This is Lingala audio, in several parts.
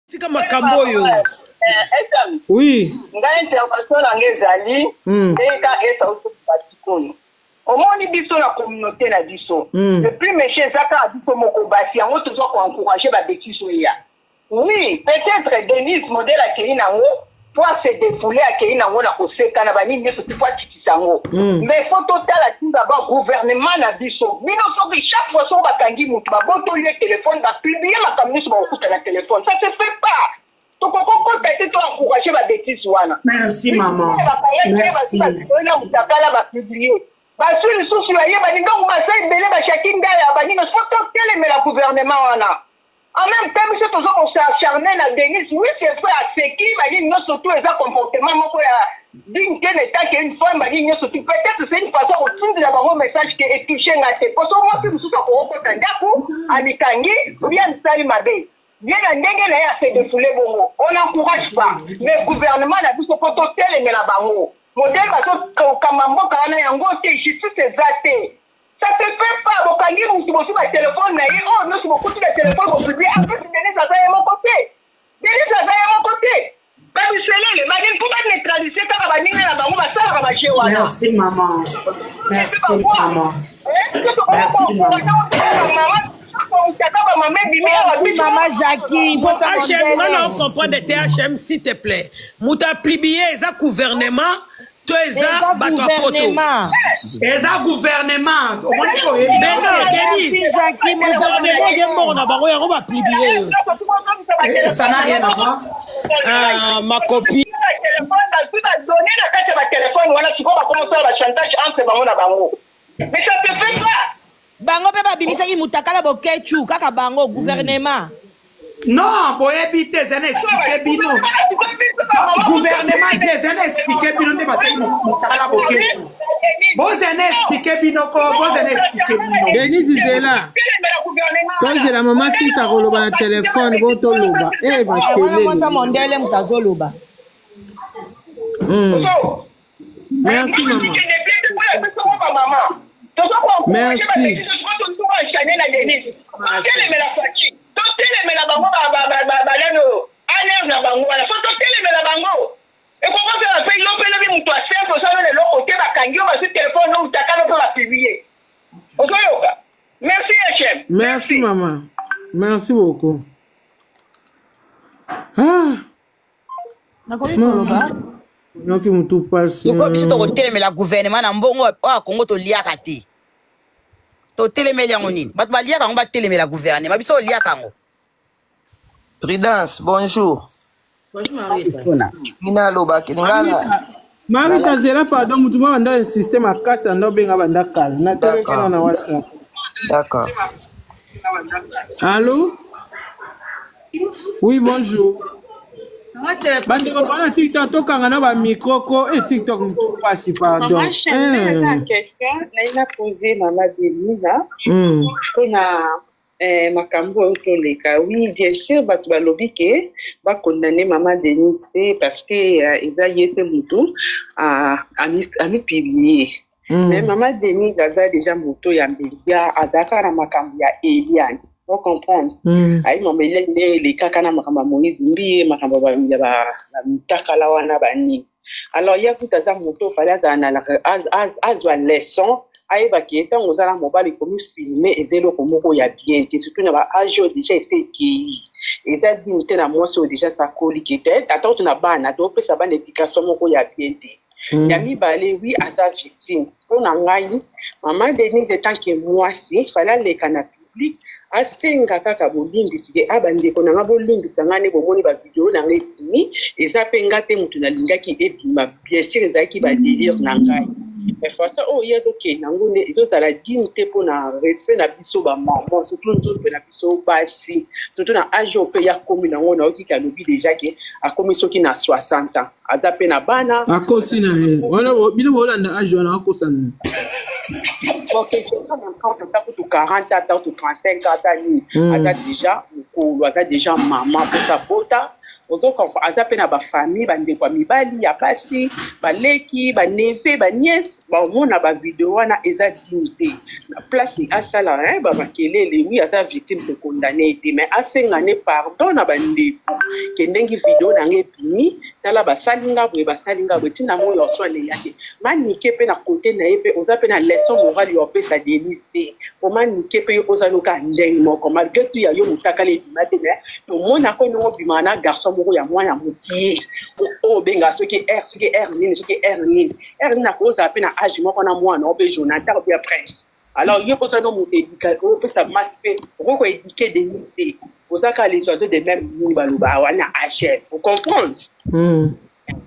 Tika makambo oyo. Eh, Oui. Ngai intervention na ngai ezali ndenge ka esa otoba sikoyo. Omoni biso na communauté na biso. Le plus méchant eza kaka biso moko basi yango toza ko encourager ba bêtises oyo ya. Oui, peut-être Denise modèle akei nango po a se defouler akei nango na koseka na banini nyonso ti po akitisa yango. Mais faut totala ti d'abord gouvernement na biso. Bino soki chaque fois soki bakangi mutu babotoli ye téléphone ba publier makambo nyonso bakokuta na téléphone. Ça se fait pas. Tokokokota te to encourager ba bêtises wana. Merci maman. Merci. Na mutakala ba publier. Basui lisusu bayebani donc baza ebele ba Jackie Ndaya banini faut totelemela gouvernement wana. En même temps biso tozo ko s'acharner na Denise oui c'est vrai aseki banini nyonso tout eza comportement moko ya digne te na etat que une femme banini nyonso tout peut-être c'est une façon kotindela bango message que etouche nga te poso mwasi mosusu akokokota ndako amikangi ou bien amisali mabe ye na ndenge na ye ase defoule bongo on n'encourage pas mais gouvernement na biso po totelemela bango modèle bazokamba mboka wana yango te justice eza te. Ça se fait pas, bokangi mutu bozwi ba telephone na ye oyo nyonso bokuti na telephone bopublie en plus Denise aza ye moko te Denise aza ye moko te babiselele banini mpo baneutralise kaka baninga na bango basalaka baje wana. Merci maman. Merci maman. Merci maman. Mama Jackie, HM, nga na comprendre te HM s'il te plaît. Moto a publié eza gouvernement to eza bato ya poto. Eza gouvernement. Omoni ko yebi. Denis, gouvernement ye mbongo na bango yango ba publier yo. Ça n'a rien à voir. Ah, ma copine. Bazwi ba données na kati ya ba téléphone wana sikoyo bakomosala ba chantage entre bango na bango. Mais ça se fait pas. Bango pe babimisaki mutakala boketshu kaka bango gouvernement. Non, boyebi te eza na explike bino. Gouvernement te eza na explike bino nde basali mutakala boketshu. Boza na explike bino ko, boza na explike bino. Denise zela. Tozela mama sisa koloba na telefone bo toloba. Eh ba Wana mondele moto azoloba. Merci maman. Merci. Totelemela bango banani oyo aner na bango wana fo totelemela bango ekokozala mpe yo mpe lobi moto asemple osala na eloko te bakangi yo bazwi telefone no utakano mpe bapublie ozoyoka. Merci HM. Merci maman. Merci beaucoup. Ah. Nakoki koloba. Noki mutu pasi. Sikoyo biso tokotelemela gouvernement na mbongo oyo ya Congo toliaka te. Totelemeli yango nini? Bato baliaka yango batelemela gouvernement, biso oliaka yango. Prudence, bonjour. Bonjour Marita. Nina alobaki nga na Marita zela pardon mutu moko anda insiste makasi anda obenga banda kala na telekela na WhatsApp. D'accord. Allô? Oui, bonjour. Bandeko bana TikTok tokanga na ba micro ko e TikTok mutu pasi pardon. Maman Chanel, eza Eh. question naye na pose mama Denise mpona makambo oyo toleka. Oui, bien sûr bato balobi ke bakondane mama Denise te parce que eza ye te motu amipublie. Mais mama Denise aza déjà moto ya media, azalaka na makambo ya Eliane. O comprendre? Ayi mama Eliane nde elekaka na makambo ya Moïse Mbiye, makambo ya ba mitakala wana banini. Alors ye kuta aza moto fallait azala na azwa leçon, ayeba ke ntango oza na mobali komi filmer eza eloko moko ya bien te, surtout na ba age oyo déjà ese ekei. Eza digne te na mwasi oyo déjà sakoli ke te, ata kutu na bana, topesa bana éducation moko ya bien te. Ya mibale, oui aza victime. Mpo na ngai, mama Denise en tant que mwasi, fallait aleka na public asenga kaka bolimbisi ke a bandeko na nga bolimbisa nga nde bomoni ba video na nga ebimi, eza pe nga te motu nalingaki ebima, bien sûr ezalaki ba délire na ngai. Mais façon oyo ye azokende yango nde ezozala digne te mpo na respect na biso ba maman, surtout nzoto na biso basi, surtout na age oyo mpe ye akomi nango. Nayoki ke alobi déjà ke akomi soki na 60 ans, aza mpe na bana. Akosi na ye wana bino bolanda age wana akosa na ye. Ok, n'importe ata kutu 40 ata kutu 35 ata nini, aza déjà mokolo, aza déjà mama mposa bota. Ozo comprendre, aza pe na ba famille, ba ndeko ya mibali, ya basi, ba leki, ba neveu, ba nièce, ba mona ba video wana eza digne te. Na place asala hein, ba makelele, oui aza victime to condamner ye te, mais asenga ne pardon na ba ndeko ke ndenge video na nga ebimi, tala basali nga boye, basali nga boye, ti na moi oso aleya te. Manike pe na cote na ye pe oza pe na leçon morale ya opesa Denise te. Po Manike pe yo pe oza no kaka ndenge moko malgre tout ya yo mutakala ebima te mais tomonaka yo ndenge obimaka na garçon moko ya mwana mukie oyo obengaka soki r soki r nini soki r nini r nini akozala pe na age moko na mwana oyo pe Jonathan ou bien Prince. Alors yo pe oza no moto educa opesa masse pe okoki ko eduquer Denise te oza kaka les oiseaux de même nini balobaka wana HL o comprendre?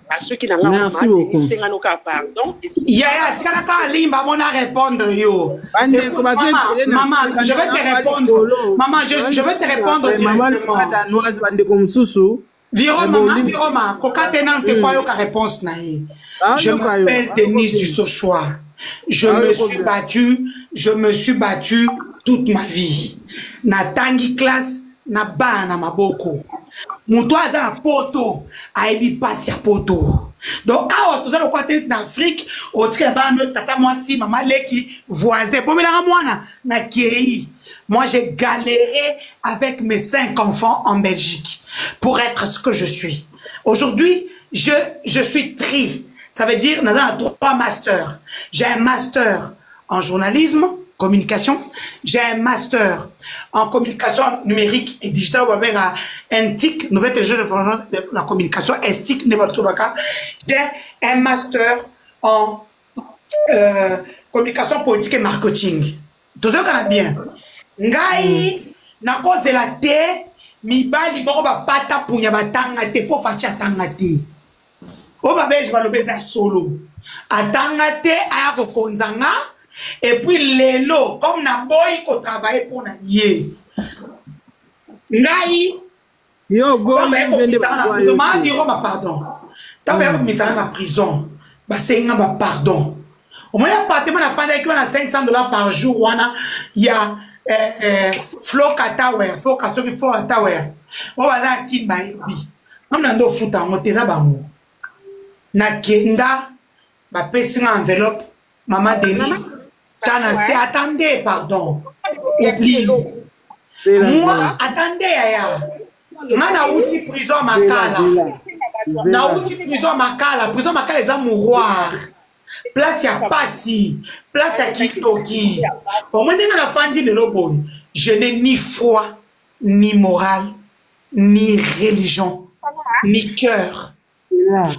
Asuki na nga. Merci beaucoup. Senga no ka pardon. Yaya tikala ka limba mona répondre yo. Bandeko Écoute, maman, maman, je vais te répondre. Maman, je vais te répondre directement. Danoise bandeko mosusu. Viro maman, viro ma, kokate nanu te kwa yoka réponse na ye. Je m'appelle Denise du Sochois. Je me suis battu, je me suis battu toute ma vie. Natangi classe na bana na maboko. Moto aza na poto ayebi mpasi ya poto. Donc awa toza lokola te neti na Afrique, otikela bana no tata mwasi, mama leki, voisin, bomelaka mwana na kei. Moi j'ai galéré avec mes 5 enfants en Belgique pour être ce que je suis. Aujourd'hui, je suis tri. Ça veut dire naza na 3 masters. J'ai un master en journalisme, communication. J'ai un master en communication numérique et digitale, ou bien NTIC, nouvelle technologie de la communication, STIC, J'ai un master en communication politique et marketing. Tozokana bien. Ngai, nakozela te, mibali moko bapata punya batanga te, po Fatshi atanga te. Oyo ba belge balobi eza solo. Atanga te, aya kokonza nga. Et puis lelo, comme naboyi ko travailler pour na ye. Ngai, yo boyi bende ba yo. Roma, pardon. Tango ya komisa na prison, basenga ba pardon. Omoni appartement na fandaki wana $500 par jour wana ya Floka Tower, Floka soki Floka Tower. Oyo baza na Kin bayebi. Ngam na ndo futa yango te eza bango. Nakenda bapesi nga enveloppe mama Denise. Tana se attendez pardon. Oublie. Moi attendez yaya. Nga nauti prison Makala. Nauti prison Makala, prison Makala eza mouroir. Place ya pasi, place ya kitoki. Omoni ndenge nafandi lelo boye, je n'ai ni foi, ni morale, ni religion, ni cœur.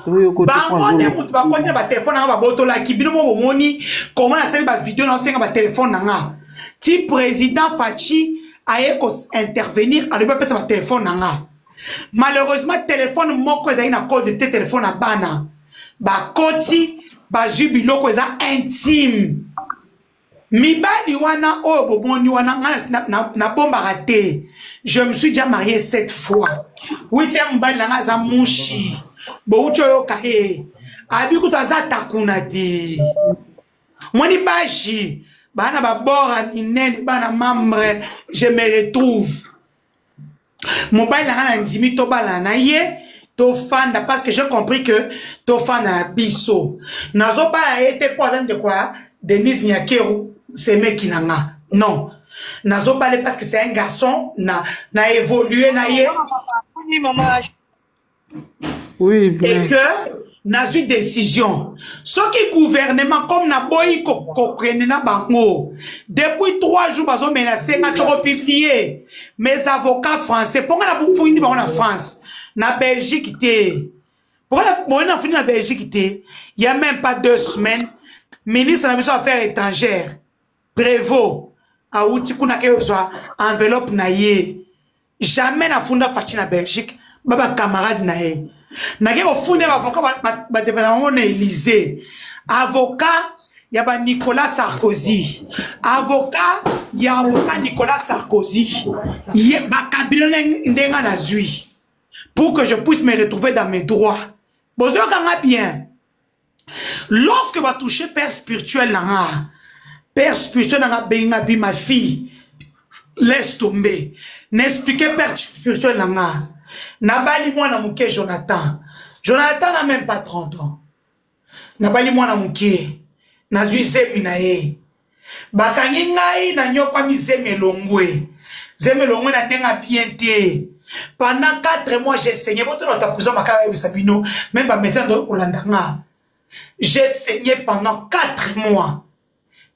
Bango nde moto bakoti na batelefone na nga babotolaki bino mo bomoni koma nasali bavideo na osenga batelefone na nga ti président Fatshi aye ko intervenir alobi apesa batelefone na nga. Malheureusement telefone moko ezali na code te, telefone ya bana bakoti bazwi biloko eza intime. Mibali wana oyo bomoni wana nga nabombaka te. Je me suis déjà marié 7 fois. 8e mobali na nga aza mushi. Bouti oyoka ye. Abi kutu aza takuna te. Moni bashi bana babora minene bana membre, je me retrouve. Mobali na nga na ndimi tobalana na ye tofanda parce que j'ai compris que tofanda na biso. Nazobala ye te po aza ndeko ya Denise Nyakeru semeki na nga. Non. Nazobala parce que c'est un garçon na na évolué na ye. Oui, Et bien. que nazwi décision. Soki gouvernement comme na boyi ko comprendre na bango. Depuis 3 jours bazo menacer nga to publier mes avocats français. Ponga na bufundi bango na France, na Belgique te. Ponga na boyi na fundi na Belgique te. Il y a même pas 2 semaines, ministre na biso affaires étrangères, Prévost, awuti kuna ke ozwa enveloppe na ye. Jamais na funda Fatshi na Belgique, ba ba camarade na ye. Nake kofunda ba avocat ba dépendant bango na Élysée. Avocat ya ba Nicolas Sarkozy. Avocat ya avocat Nicolas Sarkozy. Ye ba kabila ndenga na zui. Pour que je puisse me retrouver dans mes droits. Bozoyoka nga bien. Lorsque va toucher père spirituel na nga, père spirituel na nga benga bi ma fille, laisse tomber. N'expliquez père spirituel na nga. Nabali mwana moke Jonathan. Jonathan n'a même pas 30 ans. Nabali mwana moke. Nazwi zemi na ye. Bakangi ngai na nyokwami zemi elongwe. Zemi elongwe na ndenge ya bien te. Pendant 4 mois j'ai saigné. Botuna bato ya prison makala bayebisa bino. Même ba médecin ndo kolanda nga. J'ai saigné pendant 4 mois.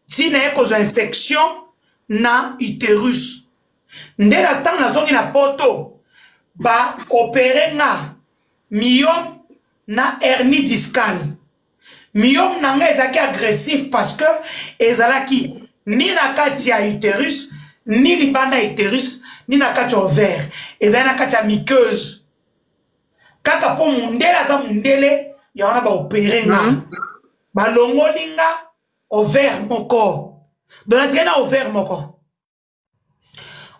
Tina ye kozwa infection na utérus. Nde na ntango nazongi na poto ba opere nga myome na hernie discale. Myome na nga ezalaki agressif parce que ezalaki ni na kati ya utérus ni libanda ya utérus ni na kati ya ovaire, ezali na kati ya muqueuse. Kaka mpo mundele aza mundele, ya wana ba opere nga balongoli nga ovaire moko, donc natikali na ovaire moko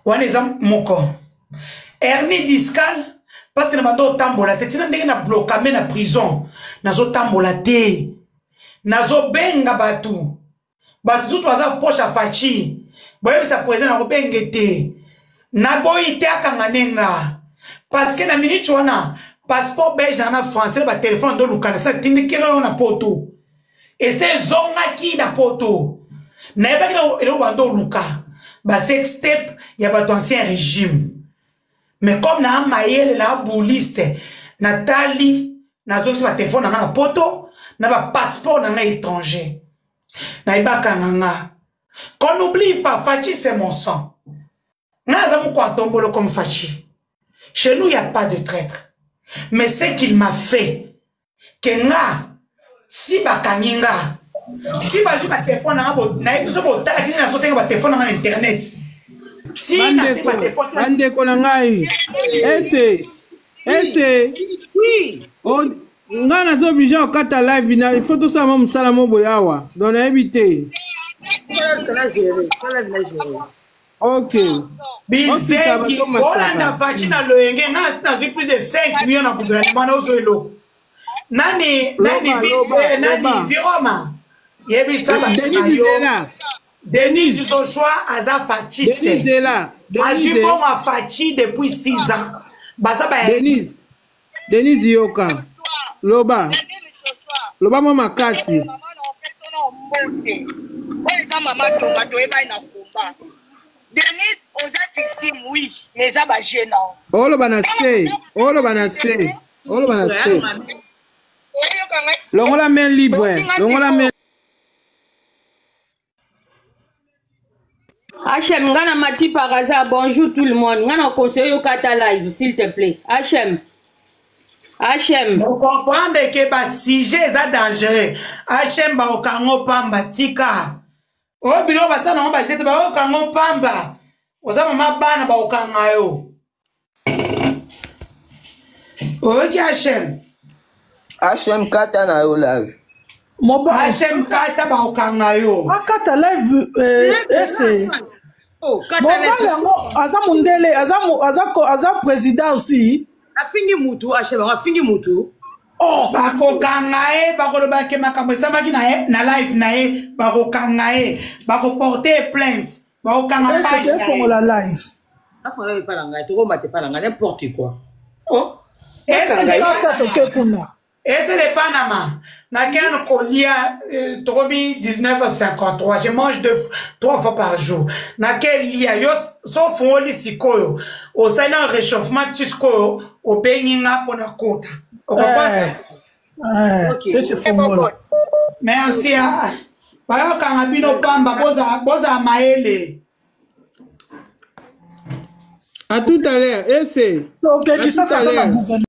wana eza moko hernie discale parce que na banda otambola te ntina ndenge na blokame na prison, nazotambola te, nazobenga bato, bato susu baza poche ya Faci, boyebisa président nakobenge te, naboyi te akanga ne nga parce que na minute wana passeport belge na na français na batelefone ndoluka na tindikela yo na poto ese ezongaki na poto, nayebaki na eloko bando oluka basextape ya bato ancien régime. Mais comme na mayele na bouliste, natali nazongisi batelefone na nga na poto na bapasseport na ngai étranger, nayebakanga nga. Qu'on n'oublie pas, Faci c'est mon sang. Nga aza moko atombolo comme Faci. Chez nous, il n'y a pas de traître. Mais ce qu'il m'a fait, que nga, si bakangi nga, si bazwi batelefone na nga, nayebi so botalaki nini, nazosenga batelefone na nga na internet. Si bandeko na ngai, ese ese oui. Ngai naza oblige okata live na il faut tosala mwa mosala mo boye awa, donc nayebi te. Ok. Bizengi olanda Faci na loyenge, nga asi nazwi plus de 5 millions na gouvernement, nazwa eloko nani nani nani viroma, yebisa bato na yo Denise Joshua aza faciste, azwi mbongo ya Faci depuis 6 ans, baza ba Denise. Denise yoka, loba loba mwa makasi. Oyo eza mama Tonga, toyebani na komba. Denise, oza victime, oui, mais eza baje na oloba na se, oloba na se, oloba na se. Longola main libre, longola main. HM, nga na mati par hasard. Bonjour tout le monde. Nga na conseille yo kata live, s'il te plaît. HM. HM. Comprendre que ba sujet eza dangereux. HM baokango pamba tika. Oyo biloko basala nango bajete baokango pamba. Oza mama bana baokanga yo. Oyoki HM? HM kata na yo live. HM kata baokanga yo. Akata live ese. Mobali yango aza mundele, aza, aza, aza président aussi. Afingi mutu HM, afingi mutu. Oh. Bakokanga ye, bakoloba ke makambo esamaki na ye na live na ye, bakokanga ye, bakoporte ye plainte, bakokanga page na ye. Efongola live. Afongola epa na ngai, tokomata epa na ngai, n'importe quoi. Oh. Kata toke kuna. Ese de Panama, nakende kolia tokomi 19h53, je mange deux, trois fois par jour. Nake lia yo so ofungoli sikoyo, osali na réchauffement ti sikoyo obengi nga mpona kota. Okompane? Ese fongola. Merci. Bayokanga bino pamba, bozala mayele. À tout à l'heure, ese. Tokeki sasa na gouvernement.